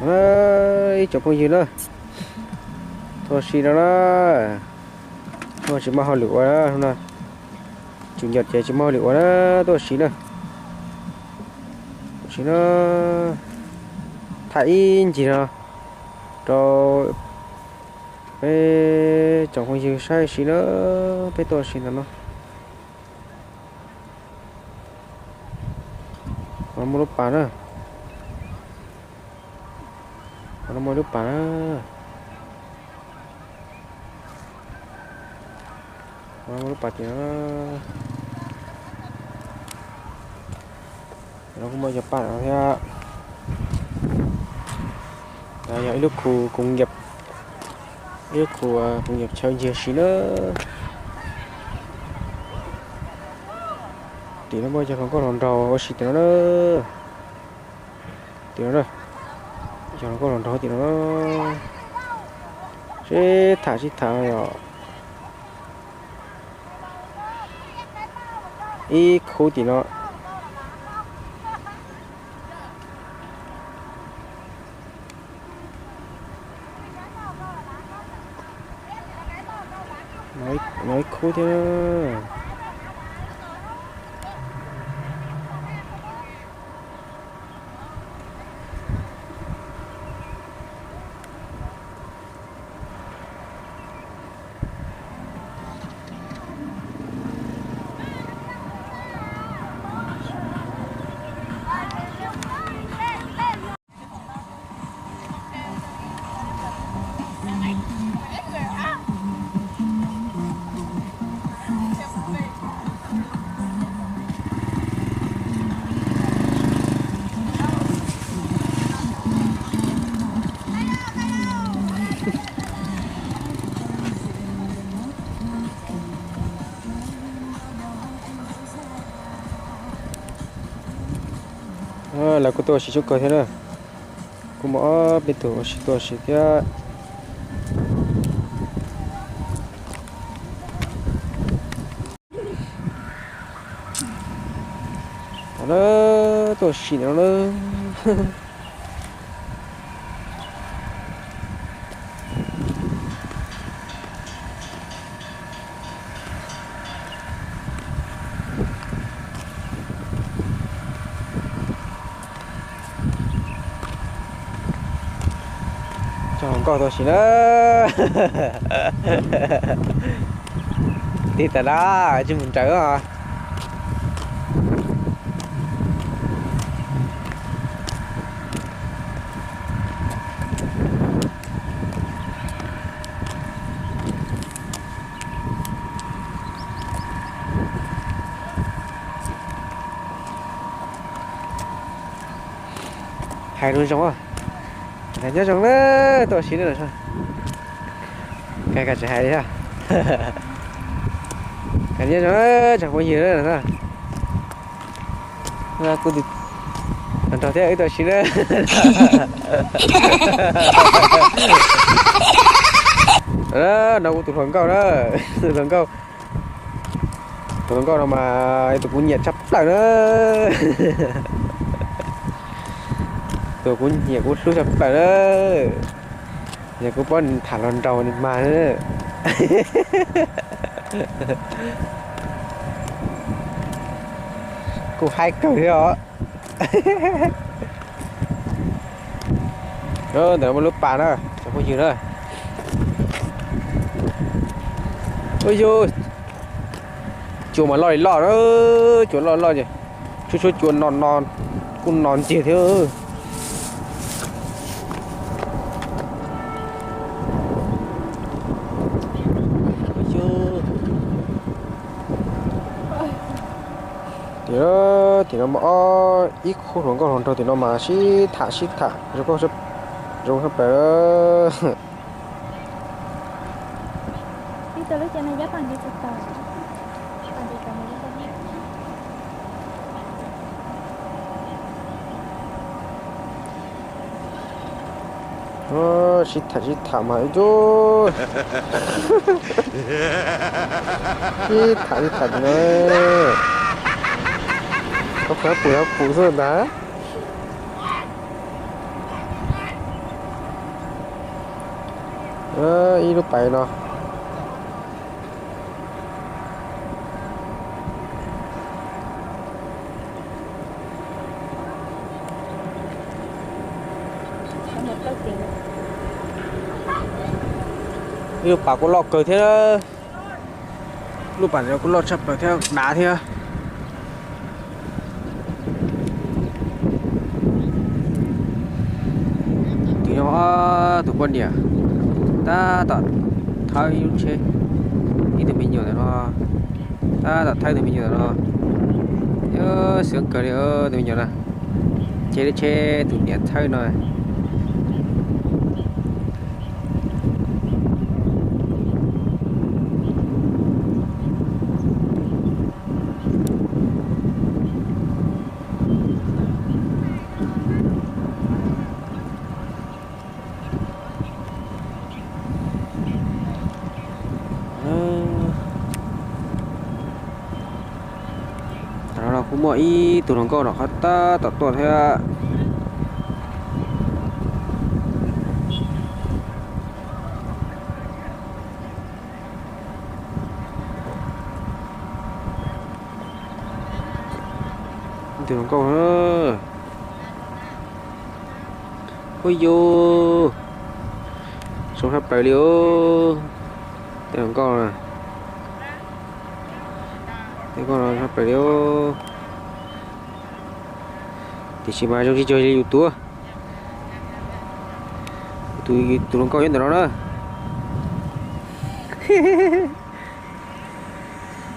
Na, ib tsoom phooj ywg na, tuaj ua si no na, tuaj tsis muaj hauj lwm ua na, hnub no tsum nyom ces tsis muaj hauj lwm ua na, tuaj ua si na, tuaj ua si na, tham ib ncig no rau peb tsoom phooj ywg saib ua si na, peb tuaj ua si ntawm no. Qhov no muaj lub pas na, qhov no muaj lub pas na, qhov no muaj lub pas tim no, qhov no kuj muaj cov pas no thiab. Yog ib lub khu, ib lub khu koos yam chaw ncig ua si na. Tim no muaj cov hluas nkauj hluas nraug ua si tim no na. Tim no na, cov hluas nkauj hluas nraug tim no na. Sib tham sib tham yom. Ib khub tim no. No ib khub thiab. Lawv kuj tuaj ua si tsawg kawg thiab na. Kuj muaj ob peb tug ua si tuaj ua si thiab. Tuaj ua si no na. Cov hluas nkauj tuaj ua si na. Tig tas na, tsis mus nrawm os. Hais zoo zoo, nyob zoo na, tuaj ua si na. Koj tsis hais li, nyob zoo tsoom phooj ywg na. Kuv tus hluas nraug thiab wb tuaj ua si na. No kuv tus hluas nkauj na, tus hluas nkauj, tus hluas nkauj no mas tus kuv nyiam tshaj plaws na. Tus kuv nyiam kuv hlub tshaj plaws na. Yog kuv paub tham hluas nraug ni mas kuj haib kawg thiab os. Ntawm no muaj lub pas na, tsoom phooj ywg na. Ua yus, cua mas loj li loj na, cua loj loj ces tshuab tshuab cua no no kuj no nciag thiab. Tim no mas ob ib khub hluas nkauj hluas nraug tim no mas sib tham sib tham zoo tshaj plaws. Sib tham sib tham mas ib, sib tham sib tham no, koj pus pus xwb ntag. Ib lub pas no. Ib lub pas kuj loj kawg thiab. Lub pas no kuj loj tshaj plaws thiab, dav thiab. Tus no, tus poj niam tab tom thawb ib lub tsheb, ib tug me nyuam ntawm no, tab tom thawb tus me nyuam ntawm no. Xeeb kawg li tus me nyuam no, caij lub tsheb tus niam thawb no. Tam no kuj muaj ib tug hluas nkauj no qhov tab tom tuaj thiab. Tus hluas nkauj, huab yus, zoo sab plaws li os. Tej hluas nkauj, tej hluas nkauj no sab plaws li os. Tiam sis mas zoo tsis cuag li yus tus, tus hluas nkauj nyob ntawm no na.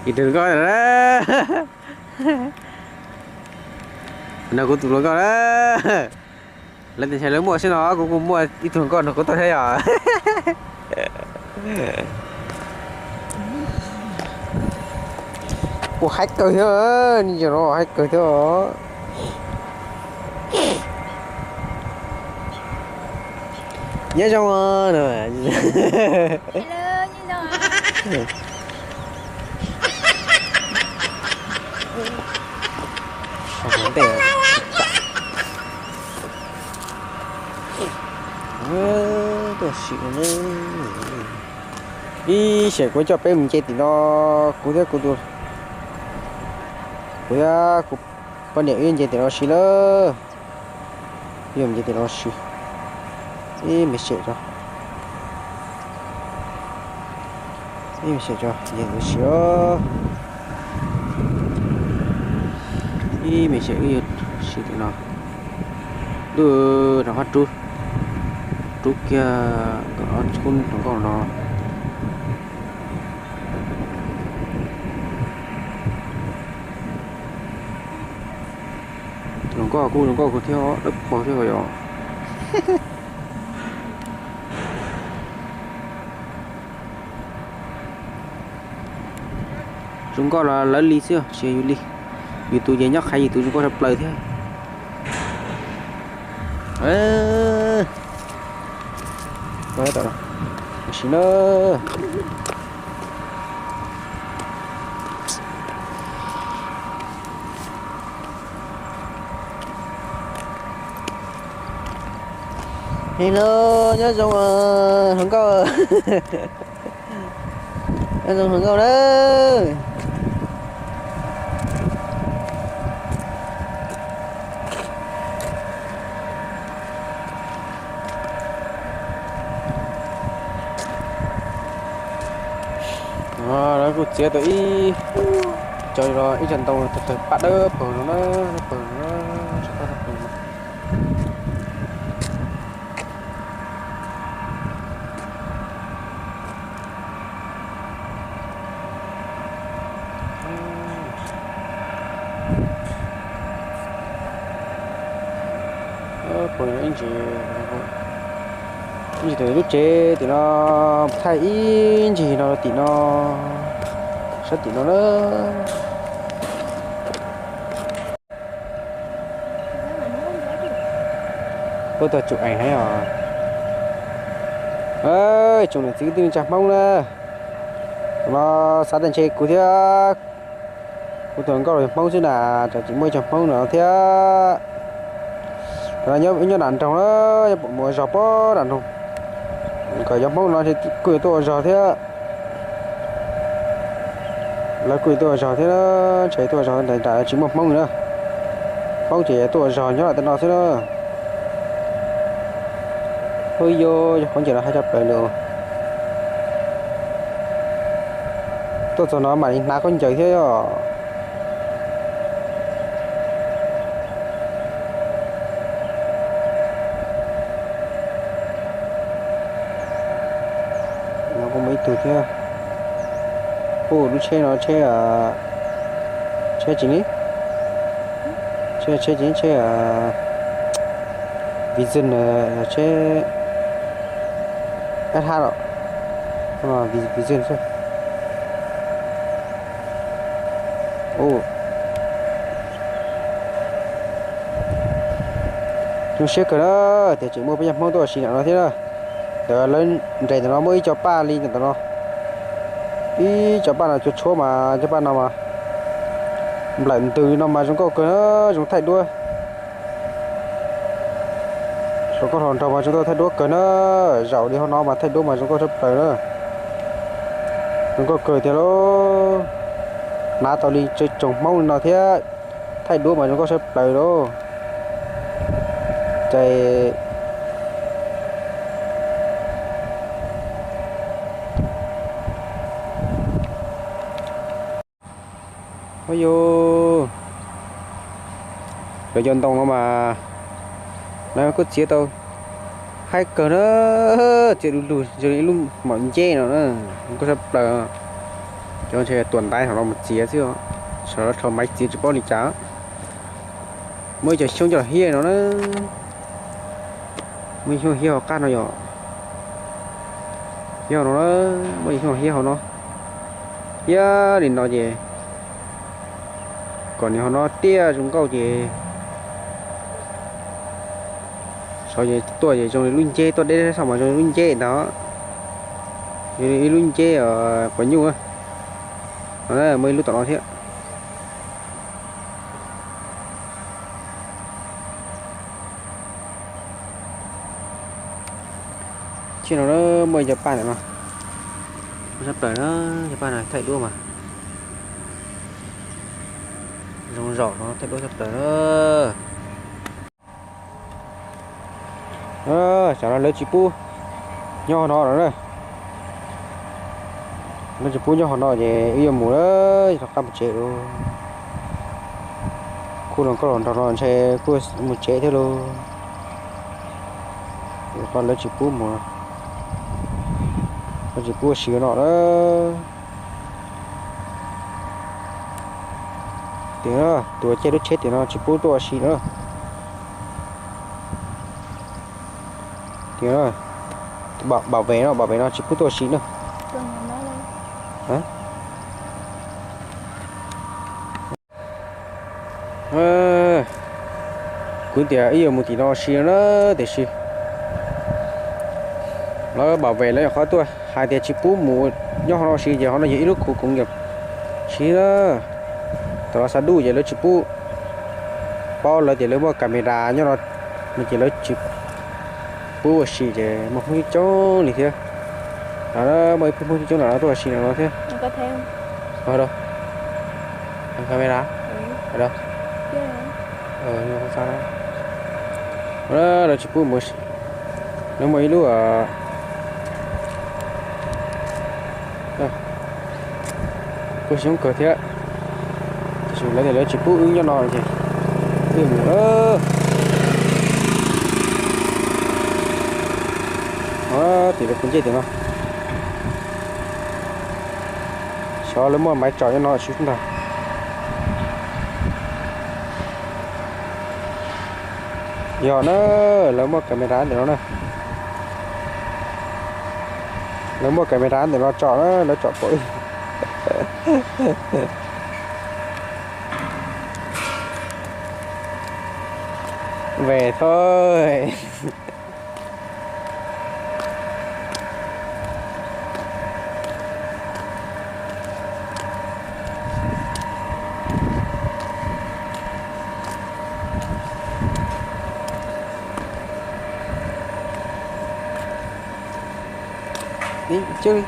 Yus tus hluas nkauj na. No kuv tus hluas nkauj na. Lawv tias ntshe lawv muaj xwb no, kuv kuj muaj ib tug hluas nkauj nrog kuv tuaj thiab yom. Kuj haib kawg thiab, nej cov no haib kawg thiab os. Nyob zoo. Tuaj sim ib xyem kuv coj peb mus nce tim no, kuv thiab kuv tus, kuv thiab kuv poj niam wb nce tim no si lawm. Wb yuav nce tim no si ib me xyem tso. Ib me xyem tso, nce tim no si os. Ib me xyem wb yuav si tim no. Ntuj, rov qab rub, rub kiag nkawd ob khub hluas nkauj no. Tus hluas nkauj kuj zoo nkauj kawg thiab, dawb paug thiab yom. Zoo nkauj los lawv li xwb, tsis yog yus li. Yus tus ces nyob qhav yus tus zoo nkauj tshaj plaws thiab. Sim na. Hello, nyob zoo hluas nkauj. Nyob zoo hluas nkauj na. Lawv kuj txiav tau ib co, ib co ntoo tawg paj dawb paug no na, dawb paug no na, tsis paj dawb paug no. Pom ib ntsis, ib ntsis thaum lub tsev tim no, thaij ib ntsis no tim no, sab tim no na. Puab tau tsum ees heev os. Tsoom niam txiv kwv tij neej tsa Hmoob na, no xav tias ntshe kuv thiab kuv tus hluas nkauj los yog Hmoob xwb na, tsam tsis muaj ib co Hmoob no thiab. Tam no nyob nram nroog na, nyob pem mus zog puag nram nroog. Kom cov Hmoob no kuj yuav tuaj ua zog thiab. Lawv kuj yuav tuaj ua zog thiab, ntshe tuaj ua zog nram tsis muaj Hmoob na. Hmoob ces tuaj ua zog nyob lawm tej no xwb na. Ub yuv, cov khaub ncaws no haj coj plaws li. Tuaj txog no mam li hnav khaub ncaws thiab os. No kuj muaj ib tug thiab. Ub, lub tsheb no tsheb, tsheb tsis ni, tsheb, tsheb tsis, tsheb Vision, tsheb S H los, Vision xwb. Ub, zoo siab kawg na, tias tseem muaj peb cov Hmoob tuaj ua si nram no thiab na. Ntawm lawv nres ntawm no muaj ib co paj li ntawm no, ib co paj no cua tshuab mas cov paj no mas nplawm ntws no mas zoo nkauj kawg na, zoo thaij duab. Saum koj hluas nraug mas zoo nkauj thaij duab kawg na, zaum li hauv no mas thaij duab mas zoo nkauj tshaj plaws na. Zoo nkauj kawg tiag lauj. Hnav tau li tsoom Hmoob li no thiab, thaij duab mas zoo nkauj tshaj plaws lauj. Ces ub yuv, lawv cov ntoo no mas lawv kuj txiav tau haib kawg na, txiav du lug zoo li ib lub maum nceb no na, zoo nkauj tshaj plaws. Cov ntshe tuam ntaiv hauv no mus txiav xwb, saib lawv rho maiv txiav tsis paub li cas. Muaj ib co xyoob coj los hiab no na, muaj ib xyoob hiab hauv qab no yom, hiab no na, muaj ib xyoob hiab hauv no, hiab li no ces kom nws hauv no tiaj zoo nkauj ces saib ces tuaj ces zoo li lub nceb, tuaj deb xwb mas zoo li lub nceb ntag, zoo li ib lub nceb quav nyuj. Muaj ib lub tom no thiab. Tsheb no muaj ib co paj ntawm no, tshaj plaws na, cov paj no thaij duab mas zoo zaum no thaij duab tshaj plaws na. Tsam no lawv tsis pub nyob hauv no lawm na. Lawv tsis pub nyob hauv no ces wb yuav mus lawm, rov qab mus tsev lawm. Kuj hluas nkauj hluas nraug no ntshe kuj mus tsev thiab lauj. Lawv tsis pub mus, lawv tsis pub ua si no lawm. Tias tus uas caij lub tsheb tias no tsis pub tuaj ua si na. Tias, bảo vệ no, bảo vệ no tsis pub tuaj ua si na. Kuv tias ib yuav mus tim no ua si no na, tiam sis lawv bảo vệ lawv nyuam qhuav tuaj hais tias tsis pub mus nyob hauv no ua si ces hauv no yog ib lub khu koov yom. Siv na, tam los xa duj ces lawv tsis pub, paub lawv tias lawv muaj camera nyob no, no ces lawv tsis pub ua si ces muaj Hmoob coob coob li thiab. Muaj ib pab Hmoob coob coob los tuaj ua si no thiab. Camera. Lawv tsis pub mus, lawv muaj ib lub kuj xyoob kawg thiab, tiam sis lawv tias lawv tsis pub wb nyob no ces wb mus. Tim lawv khu ncej tim no, xyov lawv muaj maiv tsom nyob no tsis ntag. Yog na, lawv muaj camera ntawm no na. Lawv muaj camera ntawm no tsom na, lawv tsom pom wb. Về thôi. Ib cwb li.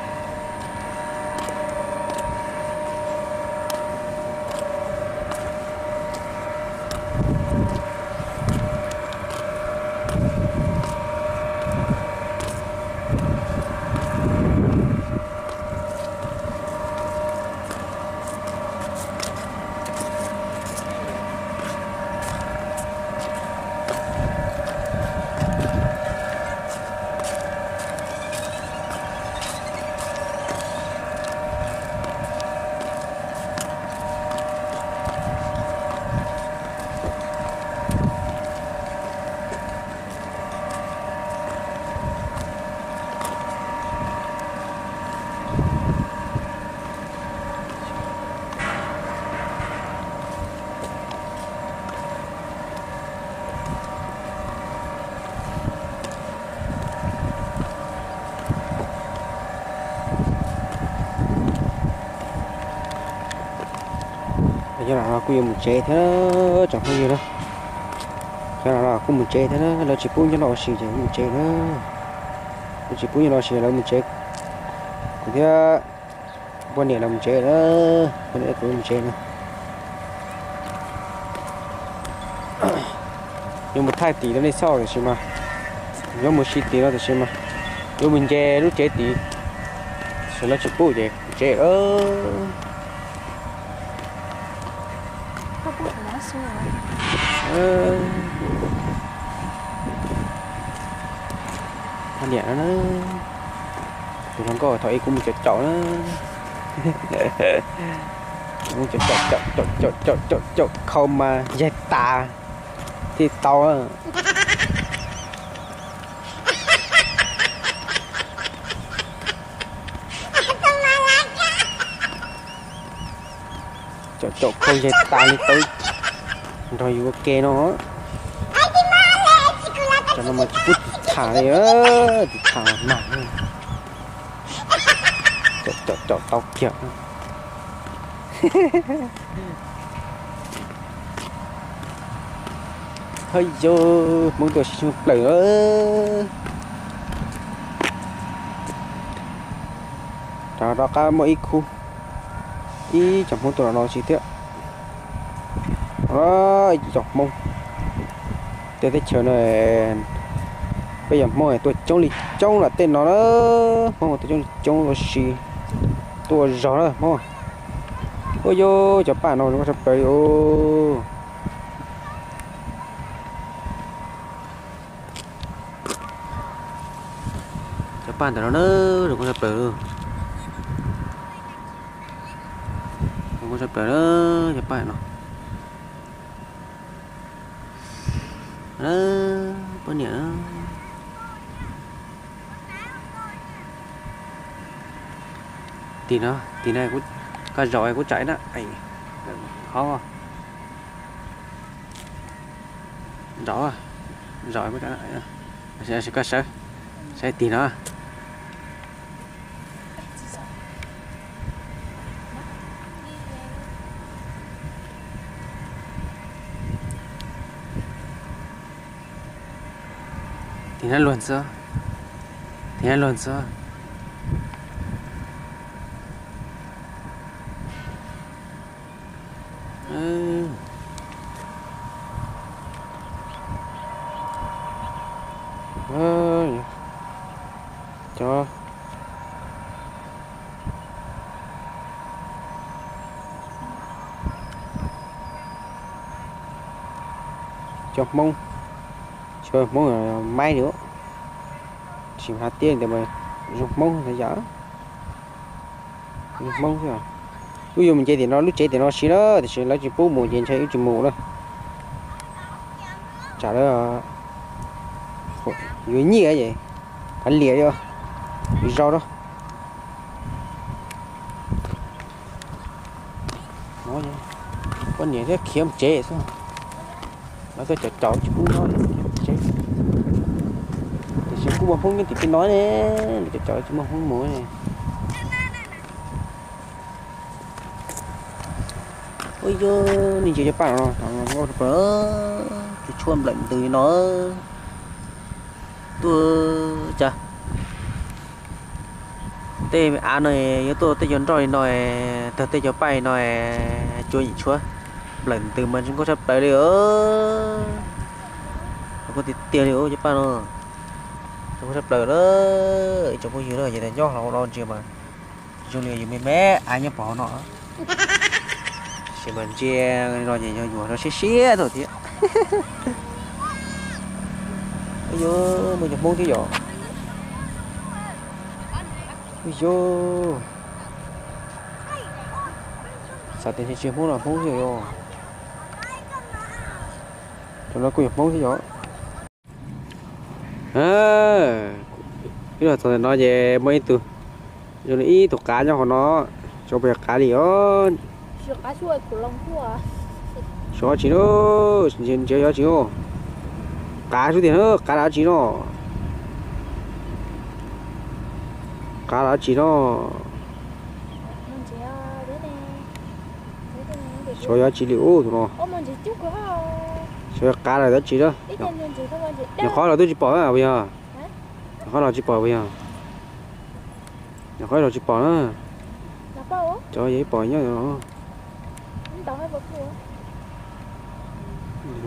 Cov no kuj yuav mus tsev thiab tsoom phooj ywg na. Cov no kuj mus tsev thiab na, lawv tsis pub nyob no ua si ces mus tsev na. Lawv tsis pub nyob no ua si lawv mus tsev. Kuv thiab poj niam lawv mus tsev na, poj niam kuv mus tsev na. Yuav mus thaij tim rau nej xauj tiam sis mas, yuav mus si tim no tiam sis mas, yuav mus nce lub tsev tid, sawv lawv tsis pub ces kuv tsev. Poj niam no na, tus hluas nkauj thaum ub kuv mus caum caum na, mus caum caum caum caum caum caum caum khau mas yaig tas thiaj tau. Caum caum khau yaig tas li tau nrog yus ua ke no. Cov no mas tsis pub tiv tham li, tiv tham mas mag. Caum caum caum tau kiag. Hawj yog Hmoob tuaj sib tshuaj plaws. Rov rov qab muaj ib khub, ib cov Hmoob tuaj los no tsis thiab. Ib cov Hmoob tej teb chaws no, peb yog Hmoob tuaj coob li coob lawm tej no na. Hmoob tuaj coob li coob los sis tuaj zog na Hmoob. Ua yog cov paj no zoo nkauj tshaj plaws li os. Cov paj ntawm no na, zoo nkauj tshaj plaws, zoo nkauj tshaj plaws na, cov paj no. Poj niam, tim no, tim no, koj zaum kuv tsam na, hov, zaum, zaum, koj sawv, sawv tim no. Tim no luag ntxhi, tim no luag ntxhi. Cov, cov Hmoob, cov Hmoob maib li, tsis hais tias zoo Hmoob yam, zoo Hmoob xwb. Kuj yuav mus nce tim no lub tsev tim no si na, tiam sis lawv tsis pub mus ces ntshe wb tsis mus na. Tsam lawv yuav nyiaj es kav liam, yuav zau rau. Poj niam thiab khiav mus tsev xwb. Lawv tuaj caum caum tsis pub nyob tsev. Tiam sis kuj muaj Hmoob nyob tim tej no ne, lawv caum caum tsis muaj Hmoob mus ne. Ua yog nej ntsia cov paj no, nkauj tshaj plaws, tshuaj nplawm ntws no. Tuaj cas, Tej av no yuav tuaj tej cov nroj li no, tag tej cov paj li no, cua yim tshuab, nplawm ntws mas zoo nkauj tshaj plaws li os. Nkauj tiag tiag li os cov paj no. Zoo nkauj tshaj plaws na. Ib tsoom phooj ywg na, yog tias nyob hauv no ntsia mas zoo li yus me me av nyob pom hauv no. Tab sis mas ntsia no ces yog yuav rau siab siab thaum thiab. Ub yuv, muaj cov Hmoob thiab yom. Ub yuv, xav tias tsis yog Hmoob los Hmoob thiab yom. Cov no kuj yog Hmoob thiab yom. Ib los txog ntawm no ces muaj ib tug, zoo li ib tug qav nyob hauv no, tsis paub puas yog qav li os. Suav tsis, ntsia yog tsis, qav xwb tiag na, qav dab tsi no. Qav dab tsi no. Xyov yog dab tsi li ub tus no. Xyov yog qav los dab tsi na. Nyuam qhuav los twb tsis pom na puas yog? Nyuam qhuav los tsis pom puas yog? Nyuam qhuav los tsis pom na. Cov yog ib pom nyob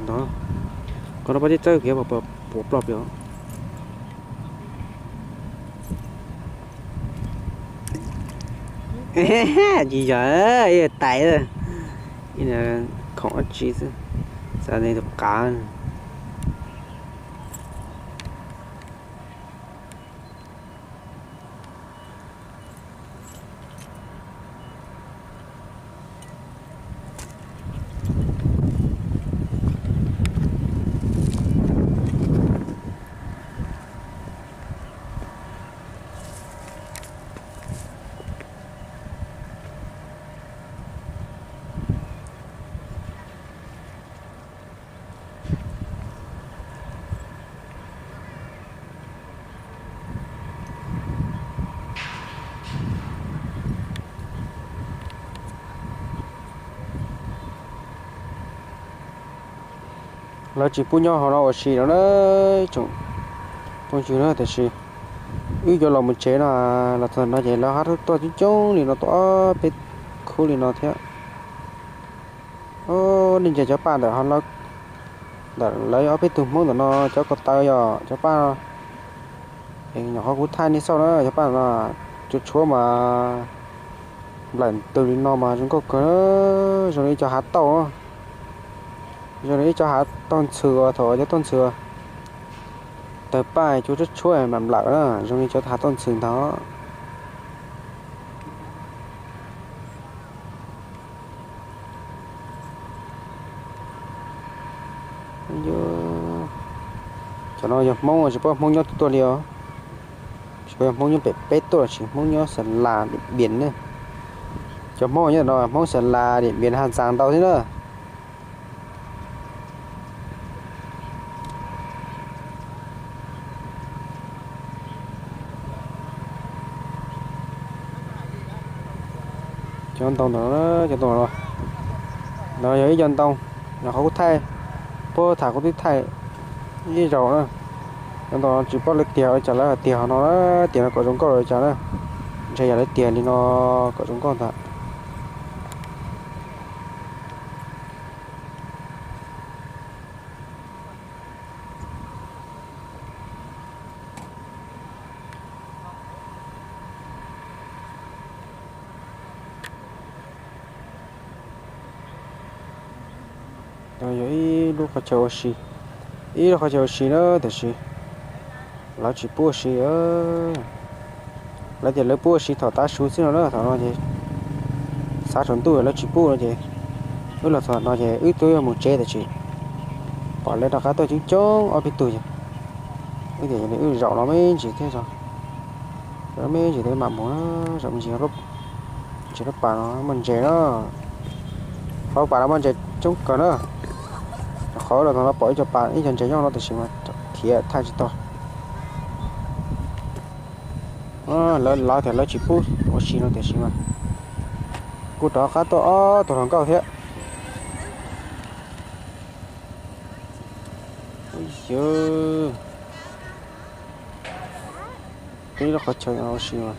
no. Qhov no pab tib txawb kiag puas ploj pem. Tsis yog, ib tais, khoom dab tsi xwb, xav tias tus qav. Lawv tsis pub nyob hauv no ua si no na, tsoom phooj ywg na, tiam sis wb yuav los mus tsev no, los txog no ces lawv hab tuaj coob coob li no, tuaj ob peb khub li no thiab. Nej ntsia cov paj ntawm, ntawm lawv ob peb tug Hmoob ntawm no, cov ko taw yog cov paj. Nyuam qhuav kuv thaij nej xauj na, cov paj no, cua tshuab mas nplawm ntws li no mas zoo nkauj kawg, zoo li ib co hav tauj, zoo li ib co hav tauj ntxhw uas thaum cov tauj ntxhw tawg paj cua tshuab tshuab mam nplawm na, zoo li cov hav tauj ntxhw ntag. Cov no yog Hmoob, tsis paub Hmoob nyob twg tuaj li os. Tsis paub yog Hmoob nyob pem peb tuaj los sis Hmoob nyob Xeem Las Diam Npias ne. Cov Hmoob nyob no Hmoob Xeem Las Diam Npias Haj Txaas ntau thiab na. Cov ntoo ntawm no, cov ntoo no, no yog ib co ntoo, nyuam qhuav kuv thaij, puag tham kuv twb thaij ib zaug na. Cov ntoo no tsis paub lawv tiag ua cas, lawv hais tiag no na, tiag no kom zoo nkauj li cas na. Ntshe yog lawv tiag li no kom zoo nkauj ntag. Yog ib lub qhov chaw ua si, ib lub qhov chaw ua si na, tiam sis lawv tsis pub ua si. Lawv tias lawv pub ua si thaum tav su xwb no na, thaum no ces xav tsaus ntuj lawv tsis pub no ces wb los txog no ces wb twb yuav mus tsev tiam sis pom lawv rov qab tuaj coob coob ob peb tug ces wb tias wb zaum no me ntsis thiab tso, me ntsis thiab mam mus na, zaum me ntsis. Ntses lub pas no muaj ntses na, qhov pas no muaj ntses coob kawg na. Qhov los txog no pom ib co pas ib co ntses nyob no tiam sis mas khiav thaij tsis tau. Lawv tias lawv tsis pub ua si no tiam sis mas kuj rov qab tuaj ob tug hluas nkauj thiab. Ub yawg, peb lub qhov chaw ua si mas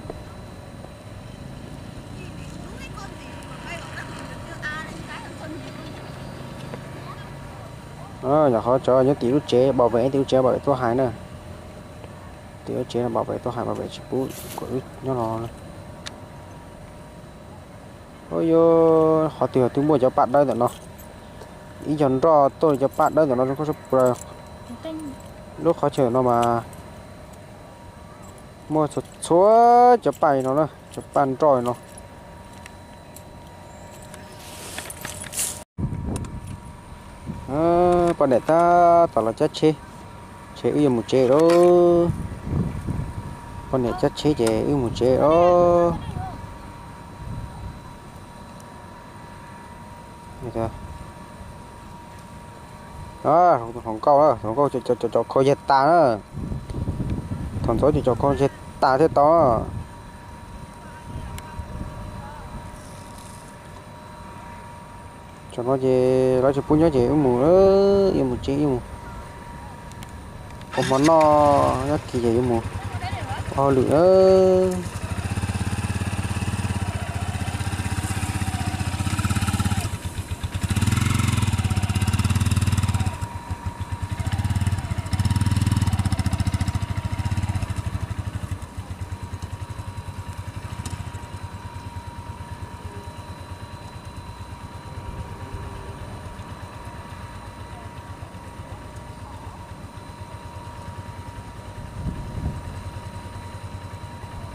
Nyuam qhuav tso nyob tim lub tsev, bảo vệ tim lub tsev, bảo vệ tuaj hais na. Tim lub tsev no bảo vệ tuaj hais, bảo vệ tsis pub kom wb nyob no. Ua, qhov twg twb muaj cov paj dawb ntawm no. Ib co nroj tuaj li cov paj dawb ntawm no, lub qhov chaw no mas muaj txhua cov paj li no na, cov paj nroj li no. Poj niam tab tom los cab tsheb, ces wb yuav mus tsev lawm. Poj niam cab tsheb ces wb mus tsev lawm. Hluas nkauj, hluas nkauj cov khau yag tas na. Thaum ntxov ces cov khau yag tas thiaj tau. Tam no ces lawv tsis pub nyob ces wb mus, wb mus tsev, wb mus ua hmo noj, nyob kis ces yuav mus ua hauj lwm na.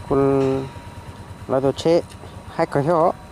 Kuv, lawv tus tsheb haib kawg thiab os.